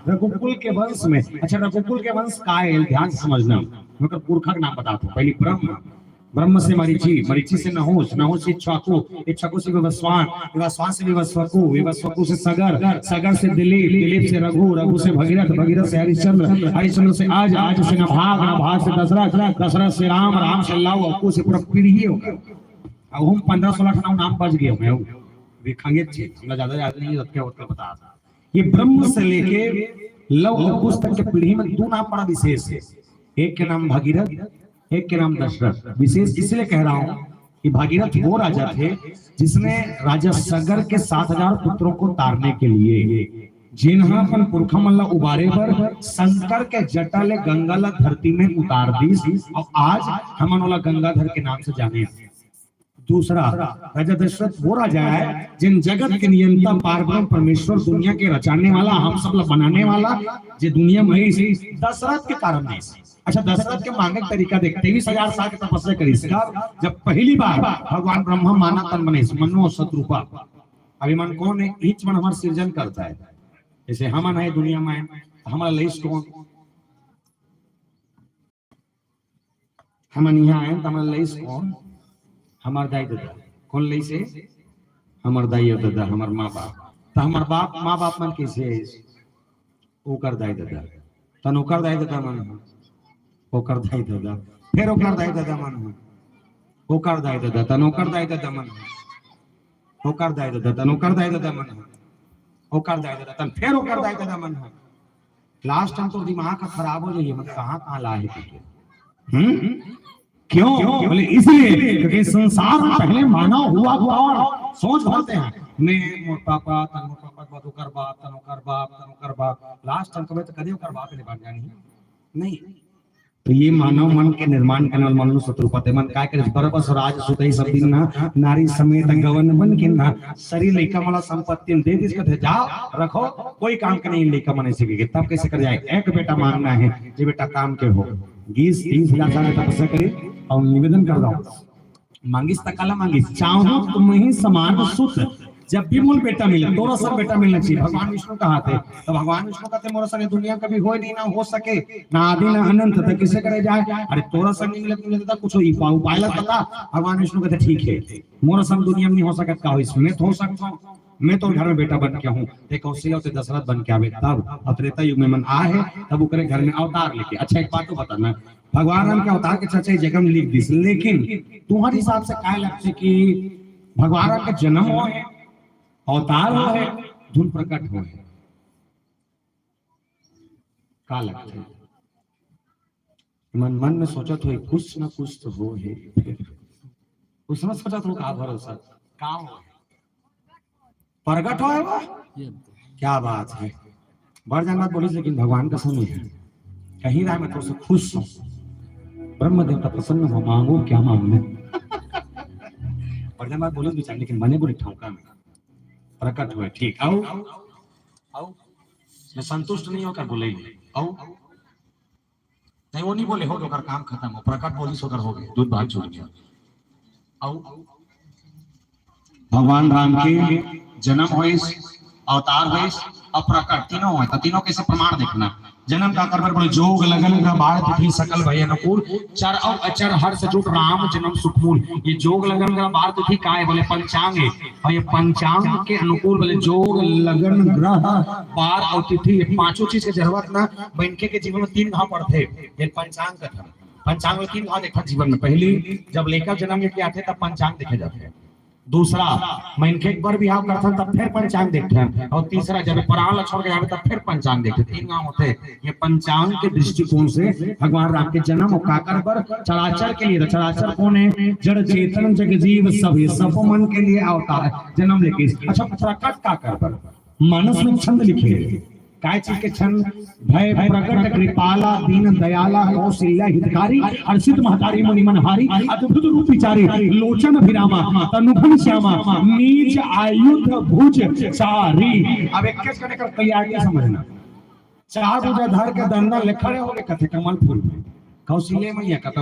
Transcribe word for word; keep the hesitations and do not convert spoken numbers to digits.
रघुकुल के वंश में। अच्छा, रघुकुल के वंश का है, ध्यान से समझना, ओकर पुरखा के नाम बताथंव। पहली ब्रह्म, ब्रह्म से मरीचि, मरीचि से नहुष, नहुष से इक्ष्वाकु, इक्ष्वाकु से विवस्वान, विवस्वान से विवस्वकु, विवस्वकु से सगर, सगर से दिलीप, दिलीप से रघु, रघु से भगीरथ, भगीरथ से हरिश्चंद्र, हरिश्चंद्र से अज, अज से नभाग, नभाग से दशरथ, दशरथ से राम, राम से लव, अउ कुछ पूरा पीढ़ी होगा। अब हम पन्द्रह सोलह ठन नाम बच गए होंगे, अभी खंगे छे, हमरा ज्यादा याद नहीं, रख के होता बता। ये ब्रह्म से लेके लव अउ कुश तक के पीढ़ी में दो नाम बड़ा विशेष है। एक के नाम भगीरथ, एक के नाम दशरथ। विशेष इसलिए कह रहा हूँ कि भगीरथ वो राजा थे जिसने राजा सगर के सात हजार पुत्रों को तारने के लिए, जिन्हां अपन पुरखा मन ला उबारे बर शंकर के जटा ले गंगा ला धरती में उतार दीस, अउ आज हमन ओला गंगाधर के नाम से जाने। दूसरा, राजा दशरथ वो राजा है जिन जगत के नियंता, पारब्रह्म परमेश्वर, दुनिया के रचाने वाला, हम सब ला बनाने वाला, जे दुनिया में आइस, दशरथ के कारण आइस। अच्छा, दशरथ के मांगे के तरीका देख, तेईस हजार साल के तपस्या करिस। कब? जब पहली बार भगवान ब्रह्मा मानव तन बनिस, मनु अउ शतरूपा। अभी मन कौन है? इच मन हमार सिरजन करता है। जैसे हमन है दुनिया में, तो हमारा लइस कौन? हमन इहाँ आएन त हमन लइस कौन? हमर दाई ददा। कौन लइस हे? हमर दाई अउ ददा, हमर माँ बाप। त हमर बाप, माँ बाप मन कइसे हे? ओकर दाई ददा। तन ओकर दाई ददा मन ह। ओकर दाई ददा। फेर ओकर दाई ददा मन ह। ओकर दाई ददा। तन ओकर दाई ददा मन ह। ओकर दाई ददा। तन ओकर दाई ददा मन ह। ओकर दाई ददा। तन फेर ओकर दाई ददा मन ह। लास्ट टाइम तो दिमाग ह खराब हो जाही, मतलब कहाँ कहाँ ला हे करके। हम्म? क्यों? बोले इसलिए क्योंकि संसार में पहले मानव हुआ कौन? सोच बोलते हैं, मैं, मोर पापा, तन मोर पापा के बाद ओकर बाप, तन ओकर बाप, तन ओकर बाप। लास्ट टाइम कभी तो कभी ओकर बाप ले बन जानी नहीं। तो ये मानव मन के निर्माण करने वाले मनु शतरूपा ते मन काय करे? बरबस राज सुतई सब दिन ना, नारी समेत गवन बन के ना, सरी लइका मन ला संपत्ति दे दिस, कथे, "जाओ, रखो, कोई काम के नहीं।" लइका मन ऐसे के तब कैसे कर जाए? एक बेटा मांगना है, जे बेटा काम के हो। गीस तीस हजार साल तपस्या करी अउ निवेदन कर रहा हूँ, मांगिस त काला मांगिस, "चाहूं तुम्हीं समान सुत।" जब भी मोला बेटा मिले, तोर असन बेटा मिलना चाहिए। भगवान विष्णु कहाथे, तो भगवान विष्णु कहते, "मोर असन दुनिया कभी होय नहीं, ना हो सके, ना आदि ना अनंत, त किसे करे जाए?" अरे, तोर असन नहीं मिले, मिले त कुछ उपाय, उपाय ला बता। भगवान विष्णु कहते, "ठीक है, मोर असन दुनिया में नहीं हो सकत, का होइस, मैं तो हो सकता हूँ, मैं तो घर में बेटा बन के हूँ, ते कौशल्या ते दशरथ बन के आवे तब।" और त्रेता युग में मन आए है, तब ओकरे घर में अवतार लेके। अच्छा, एक बात तो बताना, भगवान राम के अवतार के चर्चा इस जगह में लिख दिस, लेकिन तुम्हारे हिसाब से काय लगथे कि भगवान राम के जन्म होय हे, अवतार होय हे, धुन प्रकट होय हे? का लगथे? मन, मन में सोचत होय, कुछ ना कुछ तो होय हे। कुछ ना सोचत हो, का भरोसा, का होय हे? प्रगट होय हे वो। क्या बात है, बड़ जान बात बोलिस, लेकिन भगवान कसम हे, कहीं राय मैं थोड़ा सा खुश हूँ। ब्रह्म देवता प्रसन्न हो, मांगो क्या मांगना। बड़ जान बात बोलिस बेचारे, लेकिन मने बोले ठौका में प्रकट होय हे, ठीक। अउ, अउ मैं संतुष्ट नहीं होकर बोले ही नहीं। अउ नहीं, वो नहीं बोले, हो गया, ओकर काम खत्म हो, प्रकट बोलिस ओकर हो गए, दूध भात छूट गया। अउ भगवान राम के जन्म होइस, अवतार होइस, अउ प्रकट, तीनों होय, त तीनों के से प्रमाण देखना। जन्म काकर बर बोले, जोग लगन ग्रह बार तिथि सकल भई अनुकूल, चर अउ अचर हर्ष जुट राम जन्म सुख मूल। ये जोग लगन ग्रह बार तिथि का हे? बोले पंचांग हे। अउ ये पंचांग के अनुकूल बोले जोग लगन ग्रह बार अउ तिथि, ये पांचों चीज के जरूरत ना मनखे के जीवन में तीन घाव पड़थे। ये पंचांग कथन, पंचांग में तीन घाव देखथन जीवन में। पहली, जब लइका जन्म लेके आथे तब पंचांग देखे जाथे। दूसरा, मनखे के बर बिहाव करथन तब फिर पंचांग देखथन। अउ तीसरा, जब प्राण ला छोड़ के जावे तब फिर पंचांग देखथन। तीन घाव होथे। ये पंचांग के दृष्टिकोण से भगवान राम के जन्म अउ काकर बर? चराचर के लिए। त चराचर कौन हे? जड़ चेतन जग जीव सब, ये सब मन के लिए अवतार जन्म लेके। अच्छा, प्रकट काकर बर? मानस में छंद लिखे हे। काय चीज के छंद? भय प्रकट कृपाला दीन दयाला कौशल्या हितकारी, हर्षित महतारी मुनि मन हारी, अद्भुत रूप विचारी लोचन अभिरामा तनु घनश्यामा नीच आयुध भुज चारी। अब एक कने कर clarity समझना। चार भुजा धर के दंडा ले खड़े हो गए, कथे कमल फूल। कौशल्या मैया कथे